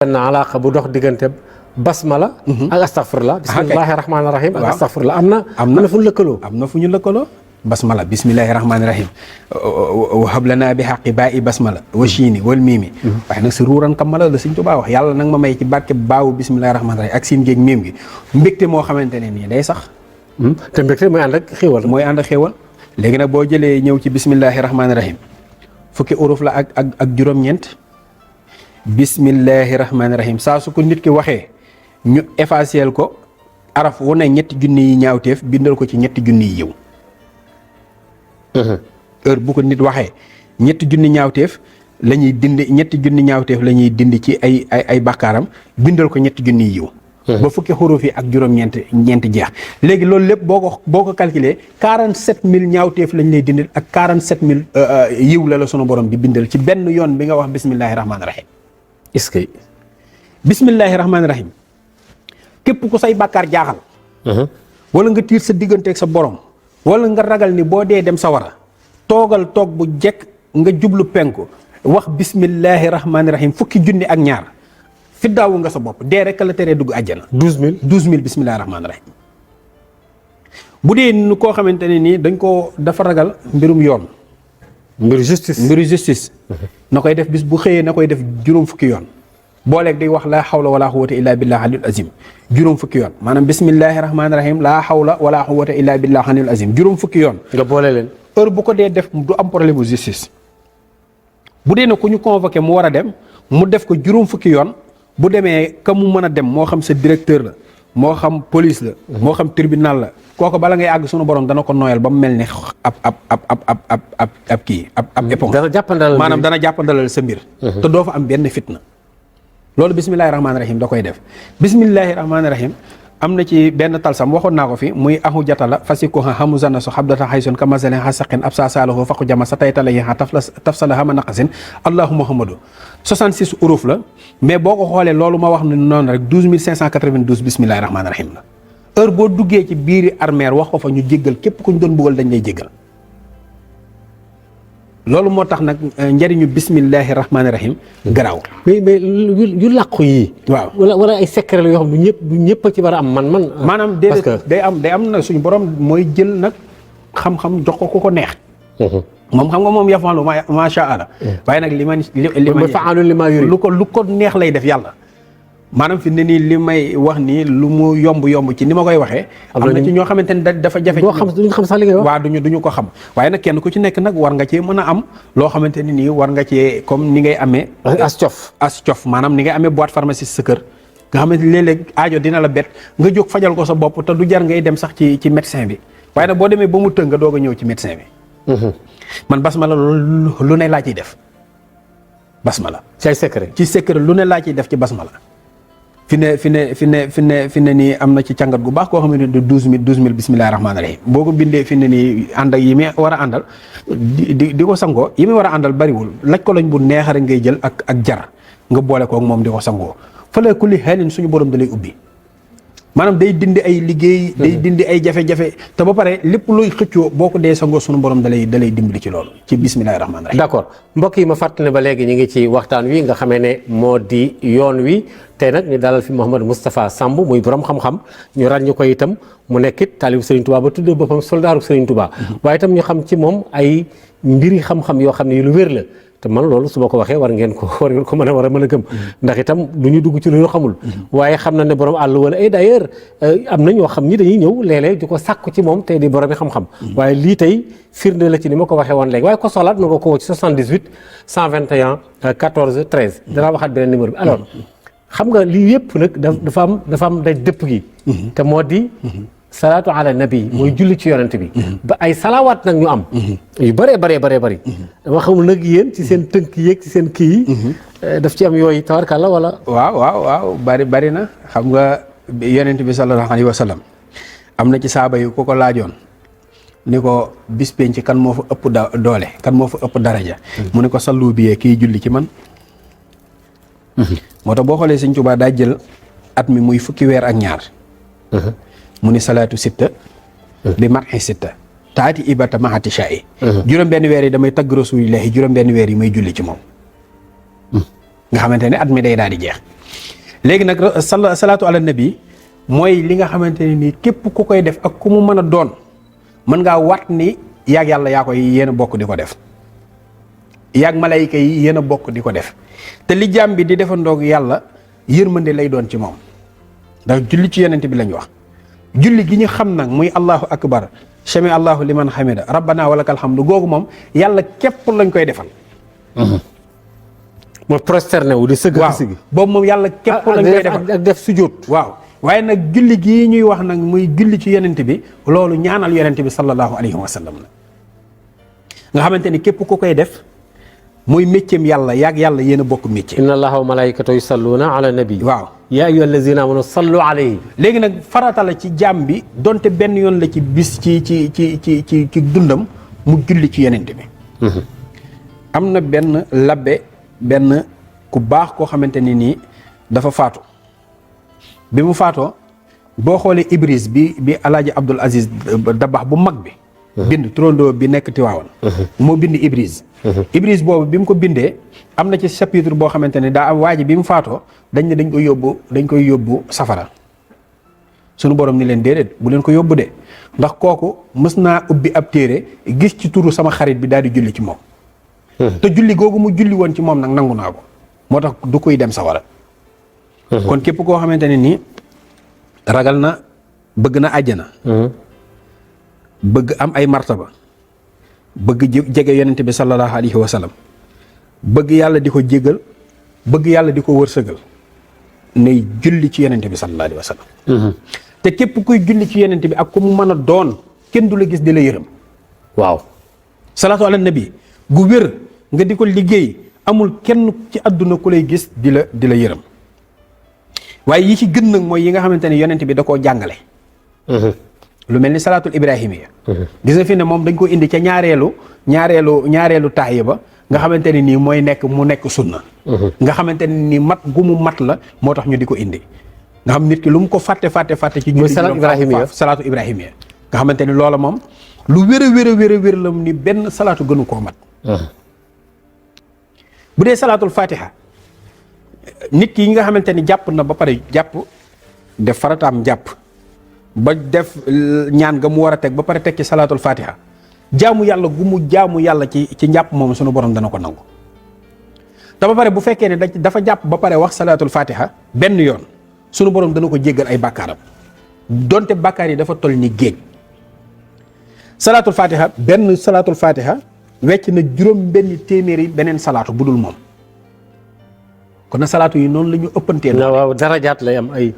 na alaaka bu dox diggante basmala ak astaghfirullah bismillahi rahmaani rahim ak astaghfirullah am na fu ñu lëkkaloo basmala bismillahi rahmaani rahim wahab lanaa bi xaqi baa i basmala wa chiini wal miimi waaye nag si ruuran kamala la Sëñ Tuubaa wax yàlla nag ma may ci barke baawu bismillahi rahmaani rahim ak siin géeg miim gi mbégte moo xamante ne nii day sax te mbégte mooy ànd ak xéewal léegi nag boo jëlee ñëw ci bismillahi rahmaani rahim fukki uruf la ak juróom-ñeent bismillahi rahmaani rahim saa su ko nit ki waxee ñu effaceel ko araf wu ne ñetti junni yi ñaawteef bindal ko ci ñetti junni yi yiw heure bu ko nit waxee ñetti junni ñaawteef la ñuy dindi la ñuy dindi ci ay bàkkaaram bindal ko ñetti junni yi yiw ba fukki xuruf yi ak juróom-ñeent jeex léegi loolu lépp boo ko calculé 47000 ñaawteef lañ lay dindil ak 47000 yiw la sunu borom di bindal ci benn yoon bi nga wax bismillahi rahmaani rahim. est-ce que bismillahi rahmaani rahim képp ku say bàkkaar jaaxal wala nga tiir sa digganteeg sa borom wala nga ragal ni boo dee dem sawara toog bu jekk nga jublu penku wax bismillahi rahmaani rahim fukki junni ak ñaar fi daawu nga sa bopp dee rek la teree dugg àjjana 12000 bismillahi rahmaani rahim bu dee nu koo xamante ne nii dafa ragal mbirum yoon mbiru justice na koy def bis bu xëyee na koy def juróom fukki yoon booleeg day wax laa xawla wala quwwata illa billah aliyul azim juróom fukki yoon maanaam bismillahi rahmaani rahim laa xawla wala quwwata illa billah aliyul azim juróom fukki yoon nga boole leen heure bu ko dee def du am problème bu justice bu dee na ku ñu convoqué mu war a dem mu def ko juróom fukki yoon bu demee ka mu mën a dem moo xam sa directeur la moo xam police la moo xam tribunal la kooku bala ngay àgg sunu borom dana ko nooyal ba mu mel ni ab éponge maanaam dana jàppandalal sa mbir te doo fa am benn fitna loolu bismillahi rahmaani rahim da koy def bismillahi rahmaani rahim am na ci benn talsam waxoon naa ko fi muy ahu jatala fasiko ha hamuzana so xabdata xayson ka masalen ha saqin ab sa saaloho faqu jama sa taytala yi ha tafsala hama naqasin allahu muhammadu 66 uruf la mais boo ko xoolee loolu ma wax ne noonu rek 12592 bismillahi rahmaani rahim la heure boo duggee ci biiri armeer wax ko fa ñu jéggal képp ku ñu doon bëggal dañ lay jéggal loolu moo tax nag njëriñu bismillahi rahmaani rahim garaaw. mais yu làqu yi. waaw wala ay secret la yoo xam du ñëpp a ci war a am man. maanaam déedéet day am nag suñu borom mooy jël nag xam-xam jox ko ku ko neex. moom xam nga moom yafalu macha allah. waaye nag li ma fa'aalun limaa yurid lu ko neex lay def yàlla. maanaam fi ne nii li may wax nii lu mu yomb ci ni ma koy waxee. am na ci ñoo xamante ne dafa jafe. duñu xam sax li ngay wax. waaw duñu ko xam waaye nag kenn ku ci nekk nag war nga cee mën a am loo xamante ne nii war nga cee comme ni ngay amee. as cof maanaam ni ngay amee boîte pharmacie sa kër. nga xamante ni léeg-léeg aajo dina la bett nga jóg fajal ko sa bopp te du jar ngay dem sax ci médecin bi waaye nag boo demee ba mu tënk nga doog a ñëw ci médecin bi. man basmala lu ne laa ciy def basmala. ci secret lu ne laa ciy def ci basmala. fi ne nii am na ci càngat gu baax koo xam ne de 12000 bismillahi rahmaani rahim boo ko bindee fi ne nii ànd ak yi muy war a àndal di ko sangoo yi muy war a àndal bariwul laj ko lañ bu neexare ngay jël ak jar nga boole kook moom di ko sangoo fële kulli xelin suñu borom da lay ubbi maanaam day dindi ay liggéey day dindi ay jafe-jafe te ba pare lépp looy xëccoo boo ko dee sangoo suñu borom da lay dimbali ci loolu ci bismillahi rahmaani rahim. d'accord mbokk yi ma fàttali ne ba léegi ñu ngi ci waxtaan wi nga xamee ne moo di yoon wi tey nag ñu dalal fi Mouhamadou Moustapha Samb muy borom xam-xam ñu ràññu ko itam mu nekkit taalibu Serigne Touba ba tuddee boppam soldaaru Serigne Touba waaye itam ñu xam ci moom ay mbiri xam-xam yoo xam ne yu lu wér la te man loolu su ma ko waxee war ngeen ko mën a gëm ndax itam du ñu dugg ci lu ñu xamul waaye xam na ne borom àll wala ay d'ailleurs am na ñoo xam ni dañuy ñëw léeg-léeg di ko sàkku ci moom tey di borom xam-xam waaye lii tey firnde la ci ni ma ko waxee woon léegi waaye ko soxlaat na nga ko woo ci 78 121 14 13 danaa waxaat beneen numéro bi alors xam nga lii yëpp nag dafa am daj dëpp gi te moo di salaatu ala nabi mooy julli ci yonent bi ba ay salawaat nag ñu am yu bëree bëri dama xamul nag yéen ci seen tënk yéeg ci seen kii yi daf ci am yooyu tawarkalla wala waaw bari na xam nga yonent bi sallallahu alayhi wa sallam am na ci saaba yi ku ko laajoon ni ko bis penc kan moo fa ëpp doole kan moo fa ëpp daraja mu ne ko sallu bi kii julli ci man moo tax boo xoolee Sëñ Tuubaa daa jël at mi muy fukki weer ak ñaar mu ni salaatu sitta bi marxi sitta taati ibata mahati sha'i juróom benn weer yi damay tagg rasulillahi juróom benn weer yi may julli ci moom nga xamante ne at mi day daal di jeex léegi nag salaatu ala nabi mooy li nga xamante ne nii képp ku koy def ak ku mu mën a doon mën ngaa waat ni yaag yàlla yaa koy yéen a bokk di ko def yaag malayka yi yéen a bokk di ko def te li jaam bi di defandoog yàlla yërmande lay doon ci moom ndax julli ci yonent bi lañ wax julli gi ñu xam nag muy allahu akbar sami allahu liman hamida rabbana walakal hamdu googu moom yàlla képp lañ koy defal mooy prosterné wu di sëgg waaw sigi boobu moom yàlla képp lañ koy defal ak def sujjóot waaw waaye nag julli gii ñuy wax nag muy julli ci yonent bi loolu ñaanal yonent bi sallallahu alayhi wa sallam la nga xamante ni képp ku koy def muy mécceem yàlla yaag yàlla yéen a bokk métier. inna allaha wa malaikatahu yusalluna ala nabi waaw yaa ayyuha allazina amanu sallu alayhi. léegi nag farata la ci jaam bi donte benn yoon la ci bis ci dundam mu julli ci yonent bi. am na benn labbe benn ku baax koo xamante ni nii dafa faatu bi mu faatoo boo xoolee Ibris bi Alaaji Abdul Aziz Dabax bu mag bi. bind turandoo bi nekk Tiwaawan. moo bind Ibris. Ibris boobu bi mu ko bindee am na ci chapitre boo xamante ne daa am waa ji bi mu faatoo dañ ne dañ koy yóbbu safara sunu borom ni leen déedéet bu leen ko yóbbu de ndax kooku mës naa ubbi ab téere gis ci turu sama xarit bi daal di julli ci moom. te julli googu mu julli woon ci moom nag nangu naa ko moo tax du koy dem sawara. kon képp koo xamante ne nii ragal na bëgg na àjjana. bëgg am ay martaba bëgg jege yonent bi sallallahu alayhi wa sallam bëgg yàlla di ko jégal bëgg yàlla di ko wërsëgal nay julli ci yonent bi sallallahu alayhi wa sallam. te képp kuy julli ci yonent bi ak ku mu mën a doon kenn du la gis di la yërëm. waaw salaatu ala nabi gu wér nga di ko liggéey amul kenn ci àdduna ku lay gis di la yërëm waaye yi ci gën nag mooy yi nga xamante ne yonent bi da koo jàngale. lu mel ni salaatul ibrahimiya gis nga fi ne moom dañ ko indi ca ñaareelu taaye ba nga xamante ne nii mooy mu nekk sunna nga xamante ne nii mat gu mu mat la moo tax ñu di ko indi nga xam nit ki lu mu ko fàtte ci julli salaatu ibrahimiya nga xamante ni loola moom lu wér a wér la ni benn salaatu gënu koo mat bu dee salaatul fatiha nit ki yi nga xamante ni jàpp na ba pare def farataam jàpp ba def ñaan nga mu war a teg ba pare teg ci salaatul fatiha jaamu yàlla gu mu jaamu yàlla ci njàpp moom sunu borom dana ko nangu te ba pare bu fekkee ne dafa jàpp ba pare wax salaatul fatiha benn yoon sunu borom dana ko jéggal ay bàkkaaram donte bàkkaar yi dafa toll ni géej salaatul fatiha wecc na juróom benn téeméeri beneen salaatu bu dul moom kon na salaatu yi noonu la ñu ëppantee. waaw darajaat lay am ay.